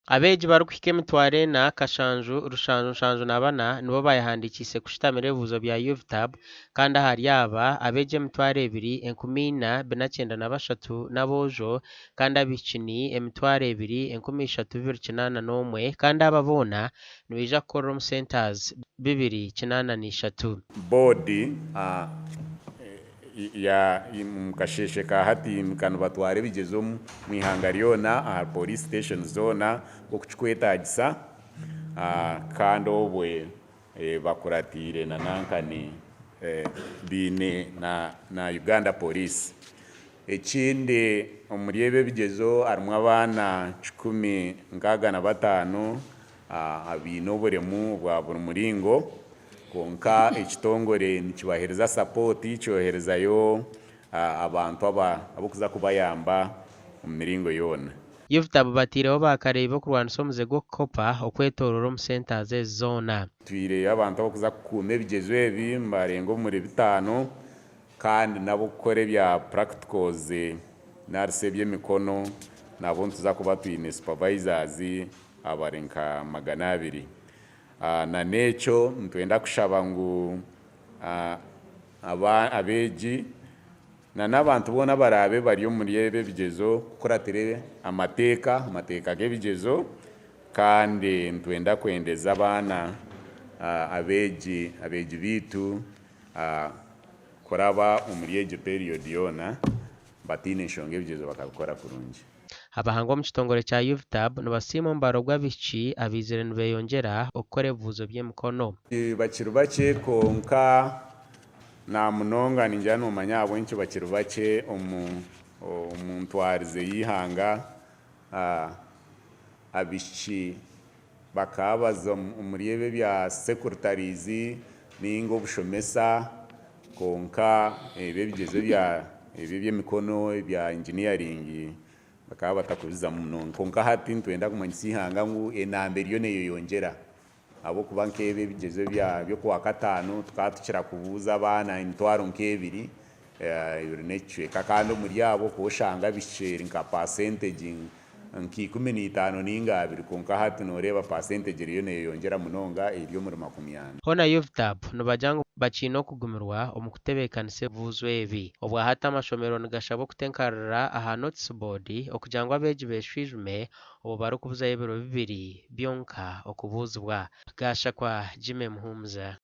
Abeegi barikuhika 4774 nibo bayehandiikiise kushutamira ebibuuzo bya UVTAB kandi ahari aba, abeegi 24,493 n'aboojo kandi abaishiki ni 23,281 kandi aba boona nibaija kukorera omu centres 283. Boodi ya omu kasheeshe ka hati nibatwara ebigyezo omu ihanga ryona aha police stations zoona nk'oku kirikwetaagisa kandi obwe bakuratiire na nankani biine na Uganda Police. Ekindi, omuri ebi ebigyezo harimu abaana 165 abaine oburemu bwa buri muringo, kwonka ekitongore nikibaheereza sapooti, kyoherezayo abantu abarikuza kubayamba omu miringo yoona. UVTAB bateireho baakareebi b'okurwanisa omuze gw'okukopa okwetooroora omu centres ezi zoona. Twireyo abantu abarikuza kukuuma ebigyezo ebi nibarenga omuri 5 kandi n'ab'okukora ebya practicals nari eby'emikono nabo nituza kuba twine supervisors abari nka 200. Na n'ekyo nitwenda kushaba ngu abeegi na n'abantu boona abaraabe bari omuri ebi ebigyezo kukuratira amateeka g'ebigyezo, kandi nitwenda kwendeza abaana abeegi baitu kuraba omuri egyo period yoona bataine nshonga, ebigyezo bakabikora kurungi. Abahanga omu kitongore kya UVTAB nibasiima omubaro gw'abaishiki abaizire nibeyongyera okukora ebibuuzo by'emikono. Bakiri bakye, kwonka na munonga ningira noomanya ahabw'enki bakiri bakye. Omu ntwarize y'eihanga, abaishiki bakaba baza omuri ebi ebya secretaries ninga obushomesa, kwonka ebi ebigyezo ebi eby'emikono ebya engineering bakaba batakubizamu munonga. Kwonka hati nitwenda kumanyisa eihanga ngu enamba eriyo neeyeyongyera, ahabw'okuba nk'ebi ebigyezo by'okwa kataano tukaba tukira kubuuza abaana 20,000 2 n'ekicweka, kandi omuri abo okaba oshanga abaishiki eri nka percentage nka 15 ninga 20, kwonka hati nooreeba percentage eriyo neeyeyongyera munonga, eri omuri 40. Hoona UVTAB nibagira ngu bakiine okugumirwa omu kutebeekanisa ebibuuzo ebi. Obwahati amashomero nigashabwa okutenkarira aha notice board okugira ngu abeegi beshwijume obwo barikubuzayo ebiro 2 byonka okubuuzibwa. Gashakwa Jimmy Muhumuza.